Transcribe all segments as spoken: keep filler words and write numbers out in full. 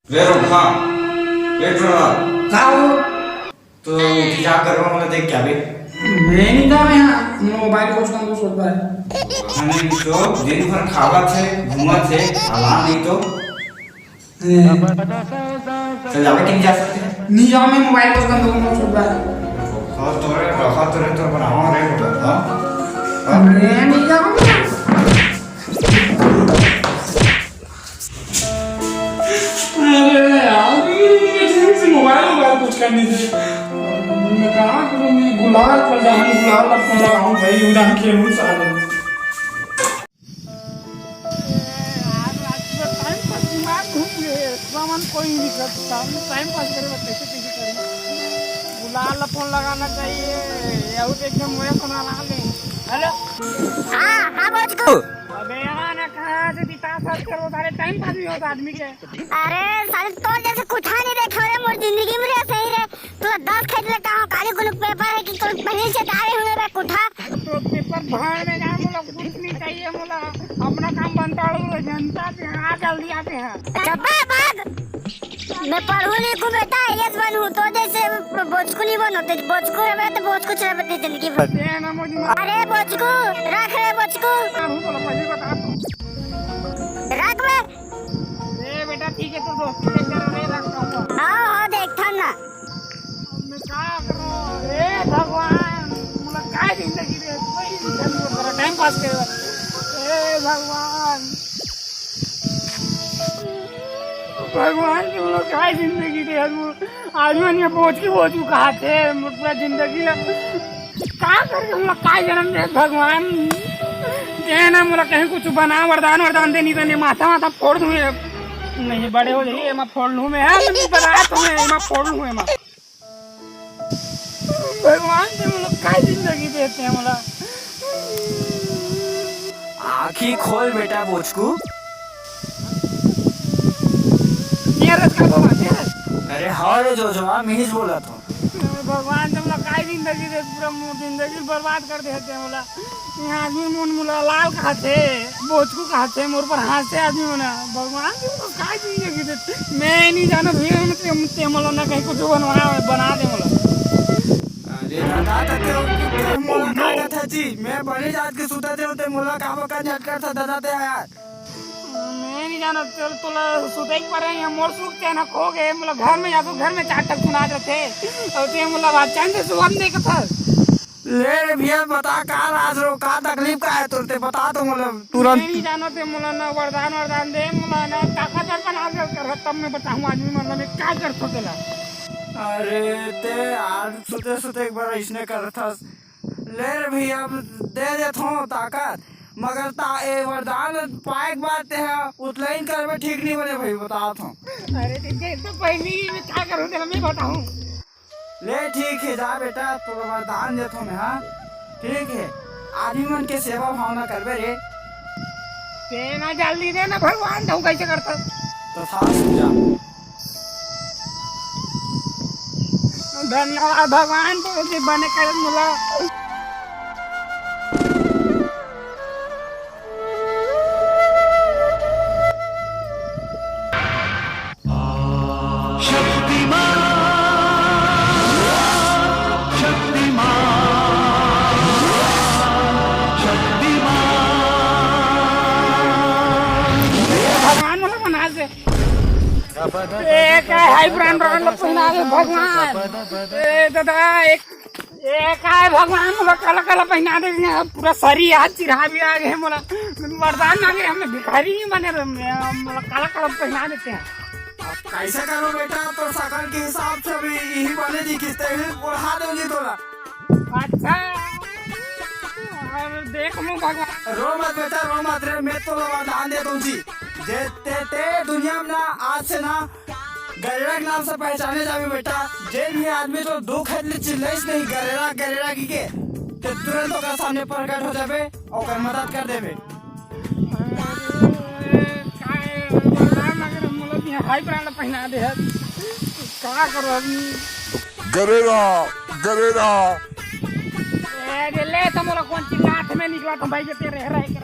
रे रुक, हाँ। ए टुरा। का हो? तो उठी जा, घर में मोला देख के आबे। मैं नहीं जावे, हाँ, मोबाइल कुछ कम कुछ होता है। अरे तो दिन भर खावत हे, घूमत हे, आला नहीं तो। ए। चल जावे कि नहीं जा सकते? नहीं जावे, मैं मोबाइल कुछ कम कुछ होता है। रखा तो रे, रखा तो रे, तो बनावा रे, हाँ? मैं नहीं जावे। अरे यार, ये ठीक से मोबाइल, मोबाइल कुछ करने दे। मैं कहाँ करूँ, मैं गुलाल पर जाऊँ, गुलाल पर लगाऊँ भाई, उधर खेलूँ सारे। यार, आज तो टाइम पास, दिमाग घूम गए, सामान कोई नहीं करता, टाइम पास करे, बस कैसे कैसे करें। गुलाल ला फोन लगाना चाहिए, या तो एकदम मोए फोन लगा ले। हेलो। हाँ, हाँ, बोचकू। अबे यार, ना कहाँ से दिखा, सर्च करो, सारे टाइम पास नहीं होता आदमी के। अरे साले, तोर जैसे कुठा नहीं देखे रे मोर जिंदगी में रे, सही रे। तू तो दस खेत ले कहा, काली कुल पेपर है कि कुल पहले से डाले हुए बे कुठा। तो पेपर भाड़ में जा, मोला कुछ नहीं चाहिए, मोला अपना काम बनता है, जनता से हाँ जल्दी आते हैं। अच्छा, बा-, बाग। मैं पढ़ू नहीं को बेटा, आईएएस बनू, तो जैसे बोचकू नहीं बनो, तो बोचकू रहे तो बोचकू चले जिंदगी भर। ये ना मुझे मार। अरे बोचकू, रख रे बोचकू। मारू तो पहले बता तो। रख बे। ए बेटा, ठीक है, तो दोस्ती के कर रहे, रखता हूँ। हाँ, हाँ, देखता ना। मैं का करूँ? ए भगवान, मोला काय जिंदगी दे, कोई नहीं कर, मोर करा टाइम पास करे। ए भगवान, भगवान, मोला काय जिंदगी दे, आज मन ये बोचकू बोचकू कहा थे, मोर पूरा जिंदगी ला का करके मोला काय जन्म दे भगवान। दे ना मोला कहीं कुछ बना, वरदान, वरदान दे, नहीं तो ये माथा, माथा फोड़ दूँ। नहीं, बड़े हो जाइए, एमा फोड़ लूँ मैं, हाँ, मैं बना तो मैं, एमा फोड़ लूँ, एमा। भगवान से मोला काय जिंदगी देते हैं मोला। आँखी खोल बेटा बोचकू। ये रस का बोला, ये रस। अरे हाँ रे जोजवा, मिहिज बोला तो। भगवान, तुम लोग काय जिंदगी दे, पूरा मो-, जिंदगी बर्बाद कर देते हैं बोला। ये आदमी मन मोला लाल कहाथे, बोचकू कहाथे, मोर पर हंसते आदमी मन। भगवान, तुम लोग काय जिंदगी दे, मैं नहीं जाना भैया, मैं ते, ते मोला ना कहीं कुछ बनवा, बना दे मोला। अरे दादा, ते, ते मोला का कथा जी, मैं बने जात के सुता दे, ते मोला का बका झटका था दादा ते यार। मैं नहीं जाना, चल तोला सुते के परे, यहाँ मोर सुख चैन खो गए, मतलब घर में जातो, घर में चार टक सुना देते, और ते मतलब आज चैन से सुबह नहीं कथा। ले रे भैया, बता का राज रो, का तकलीफ का है तोर, ते बता तो मतलब तुरंत। मैं नहीं जाना ते मोला ना वरदान, वरदान दे, मोला ना ताकतवर बना दे कर, तब मैं बताऊँ आदमी मतलब मैं का कर सकेला। अरे ते आज सुते सुते एक बार इसने कर था। ले रे भैया, अब दे देत हो ताकत, मगर ता ए वरदान पाए के बाद ते ह उतलइन करबे ठीक नहीं बने भाई, बतात हो। अरे ठीक है, तो पहली मैं क्या करूँ तेरा, मैं बताऊँ। ले ठीक है, जा बेटा, तो वरदान देत हो मैं, हाँ ठीक है, आदमी मन के सेवा भावना करबे रे। ते ना जल्दी दे ना भगवान, तो कैसे करता? तो सास जा। धन्यवाद भगवान, तो जे बने करे मोला। शक्तिमान, शक्तिमान, शक्तिमान। भगवान मोला बना दे। ए, काय हाई ब्रांड रॉयल पहना दे भगवान। ए, दादा, एक, ए, काय भगवान, मोला काला काला पहना दे, पूरा सरी आज चिरहा भी आ गए मोला। वरदान मांगे, हमने भिखारी नहीं बने रहे, मोला काला काला पहना देते हैं। अब कैसे करो बेटा, तो शकल के हिसाब से भी यही बने दिखिस, ते भी ओढ़ा दूंगी तोला। अच्छा, अब देख लो भगवान। रो मत बेटा, रो मत रे, मैं तो वरदान दे दूं जी। जे ते, ते दुनिया में ना, आज से ना गरेड़ा के नाम से पहचाने जाबे बेटा। जे भी आदमी तो दुख है ले चिल्लाइस नहीं गरेड़ा, गरेड़ा की के, ते तुरंत ओकर सामने प्रकट हो जाबे, ओकर मदद कर देबे। अरे, काय भगवान, अगर मोला भी हाई ब्रांड पहना दे है, का करो आदमी? गरेड़ा, गरेड़ा। ए, रे ले, तो मोला कौन चीज हाथ में निकला, तो भाई, जे तेरे रह, रह कर।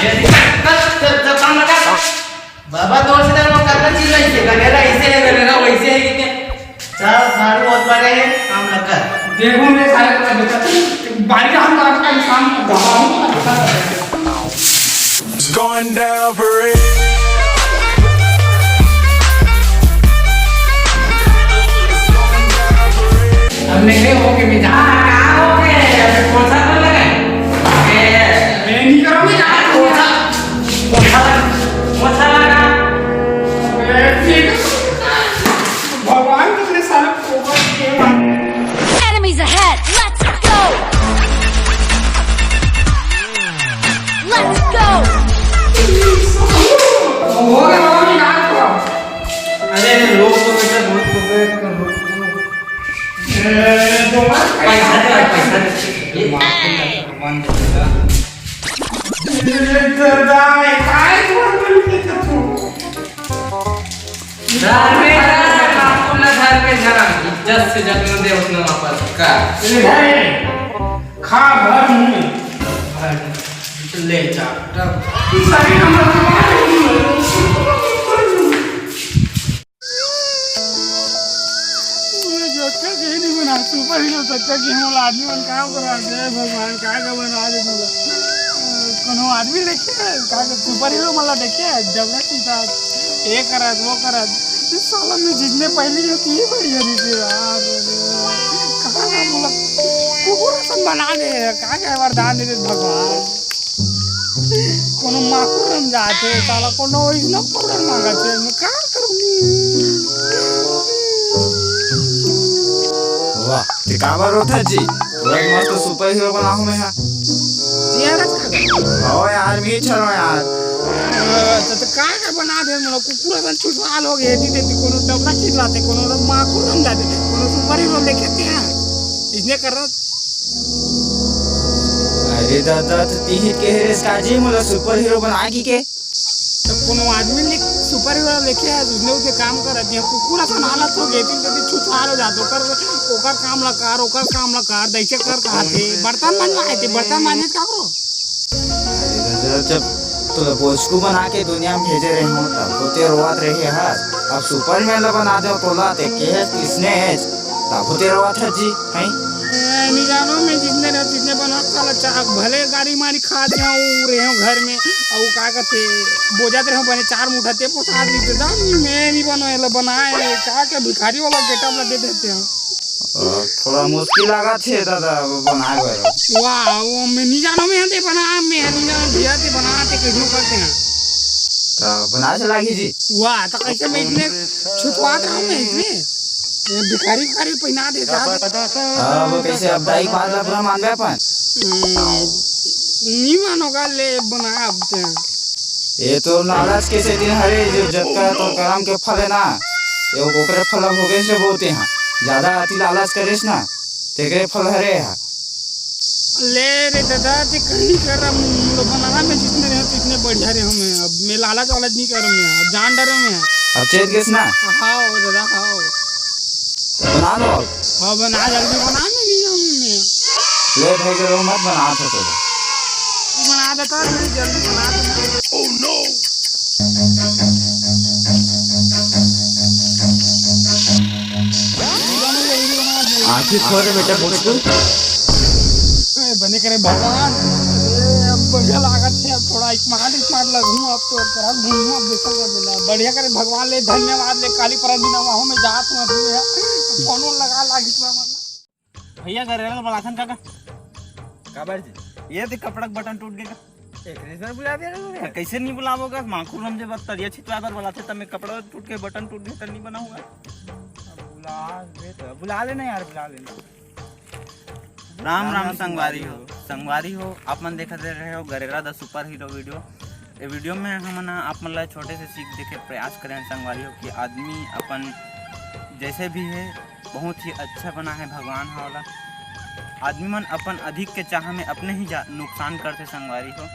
ये चल, चल, चल, काम लगा। बाबा, तोर से तो वो करना चाहिए, ऐसे गनेरा ऐसे है, गनेरा वैसे है, ये क्या? चल, झाड़ू बहुत पड़े हैं, काम लगा। देखो मेरे सारे पूरा बेटा, बारी हम तो आपका इंसान को दबाऊंगा। It's going down for real. अब नहीं हो के भी जा। हाँ, कहाँ हो गए? अभी पोछा तो लगा। ए, मैं नहीं करूँगी, जा, पोछा। पोछा, पोछा लगा। ए, ठीक है। भगवान कितने सारे पोछा किए हैं। Enemies ahead! Let's go! Let's go! हो गया, बाबा जी, नाच करो। अरे, अरे, रोक तो बेटा, रोक तो, रोक तो। ए, दो बार पैसा दे, पैसा दे। ये भगवान दे बेटा। ए, दादा, ये काय तू बन के तू? घर में जा, बापू ना घर में जा। इज्जत से जब दे उतना वापस का। ए, भाई, खा भर मुंह। ले जा, तब। सारे नंबर जोकर के ही नहीं बना, सुपर हीरो सच्चा की हम आदमी मन काम करा दे भगवान, का का बना दे मोला। कोनो आदमी देखे, का का सुपर हीरो मला देखे, जबरा सीता, ये करत, वो करत। इस साला में जितने पहले जो थी, बढ़िया नहीं थी यार। कहाँ ना मोला कुकुर सन बना दे, का का वरदान दे दे भगवान। कोनो माकुर रम जाते, साला कोनो ओरिजिनल पाउडर मांगत है, मैं का करूँ? वाह, ते काबर रोथस जी? तुरंत मस्त सुपर हीरो बना हूँ मैं हा। जिया रख कर। हो यार, मी चलो यार। तो, तो का का बना दे, मतलब कुकुर अपन छुछवाल हो गए, एती तेती कोनो डबरा खींच लाते, कोनो माकुर रम जाते, कोनो सुपर हीरो लेके आते हैं। इसने कर रहा अरे दादा, तो तीहित के हेरेस काजी मोला सुपर हीरो बना की के? तो कोनो आदमी ने सुपर हीरो लेके आया, उसने उसे काम कर दिया, कुकुर असन हालत हो गई, तीन तेती छुछवाल हो जाते, ओकर, ओकर काम ला कर, ओकर काम ला कर, दैसे कर कहा थे, बर्तन मंजवाए थे, बर्तन मांजे का करो? अरे दादा, जब तोला बोचकू बना के दुनिया में भेजे रहे हो, तब तो ते रोवत रहे हस। अब सुपरमैन ला बना दे तोला, ते के हस किसने हस? तब तो ते रोवत हस जी, हैं? ए, नहीं जानो, मैं जितने रहे, जितने बना, साला चाक भले गाड़ी मारी खा दिया, वो रहे हो घर में, और का कहते, बोझा रहे हो बने चार मुठा, ते पोसा दी, तो जान, मैं नहीं बनो, ये ला बनाए, का के भिखारी वाला गेटअप ला दे देते हैं। अ, थोड़ा मुश्किल लागत हे दादा, अब बनाए बर। वाह, वो मैं नहीं जानो, मैं दे बना, मैं नहीं जानो, भैया ते बना, ते कैसे करते हैं। तो बना से लागी जी। वाह, तो कैसे मैं इतने छुपवात रहा हूँ मैं इसमें? ये भिखारी, भिखारी पहना दे साहब। अब कैसे अब दाई बात ला पूरा मानबे अपन? हम्म, नहीं मानोगा, ले बना अब ते। ये तो लालच के से दिन हरे, जो जतका तो करम के फल है ना, ये ओकरे फल अब होगे से बहुत यहाँ। ज्यादा अति लालच करेस ना, तेकरे फल हरे हा। ले रे दादा, ते कहीं कर, बना रहा मैं, जितने रहे, जितने बढ़िया रहे हमें। अब मैं लालच वालच नहीं कर, मैं अब जान डरे मैं। अब चेत गेस ना, हाँ, ओ दादा, हाँ। बना लो अब। हाँ, बना, जल्दी बना, मैं नहीं जाऊँ मैं। ले भाई, करो मत, बना तो। बना देता, जल्दी बना देता। आँखी खोल रे बेटा, मुझको। ए, बने करे भगवान। ए, अब बढ़िया लागत है, अब थोड़ा स्मार्ट, स्मार्ट लगूँ, अब तो करा घूमूँ, अब देखा कर बेटा। बढ़िया करे भगवान ले, धन्यवाद ले, काली परम दिन वहाँ में जात हूँ, अभी है। फोन वोन लगा लागी तो मतलब। भैया, गरेरा ला बलाथन काका। काबर जी? ये देख, कपड़ा के बटन टूट गया। एकरे से बुला दे रहे हो। कैसे नहीं बुलावोगा? माखुर हम जब तरिया छिटवा बर बलाथे, तब में कपड़ा टूट के बटन टूट गया, तब नहीं बनाऊंगा। बुला दे तो, बुला लेना यार, बुला लेना। राम राम संगवारी हो। संगवारी हो, आप मन देखत रहे हो गरेरा द सुपर हीरो वीडियो। ये वीडियो में हमन ह आप मन ला छोटे से सीख देके प्रयास करे हन संगवारी हो कि आदमी अपन जैसे भी है, बहुत ही अच्छा बना है भगवान ह ओला। आदमी मन अपन अधिक के चाह में अपने ही जा-, नुकसान करथे संगवारी हो।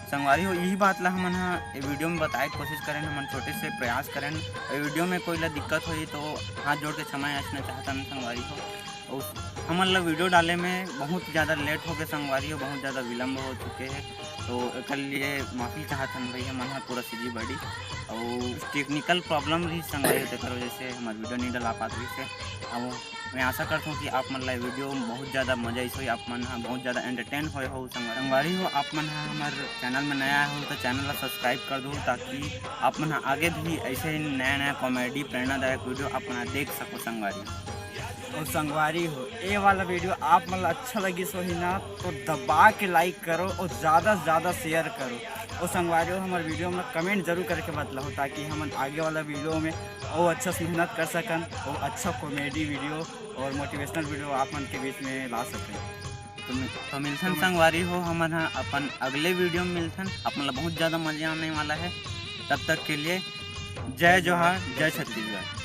संगवारी हो, यही बात ला हमन ह ये वीडियो में बताए के कोशिश करेन, हमन छोटे से प्रयास करेन। ये वीडियो में कोई ला दिक्कत होई तो हाथ जोड़ के क्षमा याचना चाहत हन संगवारी हो। अउ हमन ला वीडियो डाले में बहुत ज़्यादा लेट हो गए संगवारी हो, बहुत ज़्यादा विलम्ब हो चुके हे, तो एकर लिए माफ़ी चाहत हन भैया मन ह पूरा सीजी बड़ी। अउ टेक्निकल प्रॉब्लम रही संगवारी हो, तेकर वजह से हमार वीडियो नहीं डला पात रही से। अब मैं आशा करता हूँ कि आप मन ला वीडियो बहुत ज़्यादा मजा आइस होही, आप मन ह बहुत ज़्यादा एंटरटेन होए हो। संगवारी हो, आप मन ह हमर चैनल में नया हो तो चैनल ला सब्सक्राइब कर दो, ताकि आप मन ह आगे भी ऐसे ही नया नया कॉमेडी प्रेरणादायक वीडियो आप मन ह देख सको संगवारी। और संगवारी हो, ये वाला वीडियो आप मन ला अच्छा लगिस होही ना, तो दबा के लाइक करो और ज़्यादा से ज़्यादा शेयर करो। और संगवारी हो, हमारे वीडियो में कमेंट जरूर करके बतलाओ, ताकि हमन आगे वाला वीडियो में और अच्छा से मेहनत कर सकन और अच्छा कॉमेडी वीडियो और मोटिवेशनल वीडियो आप मन के बीच में ला सकन। तो मि-, तो मिलथन तो मिल- संगवारी हो, हमन ह अपन अगले वीडियो में मिलथन। आप मन ला बहुत ज़्यादा मजा आने वाला है। तब तक के लिए जय जोहार, जय छत्तीसगढ़।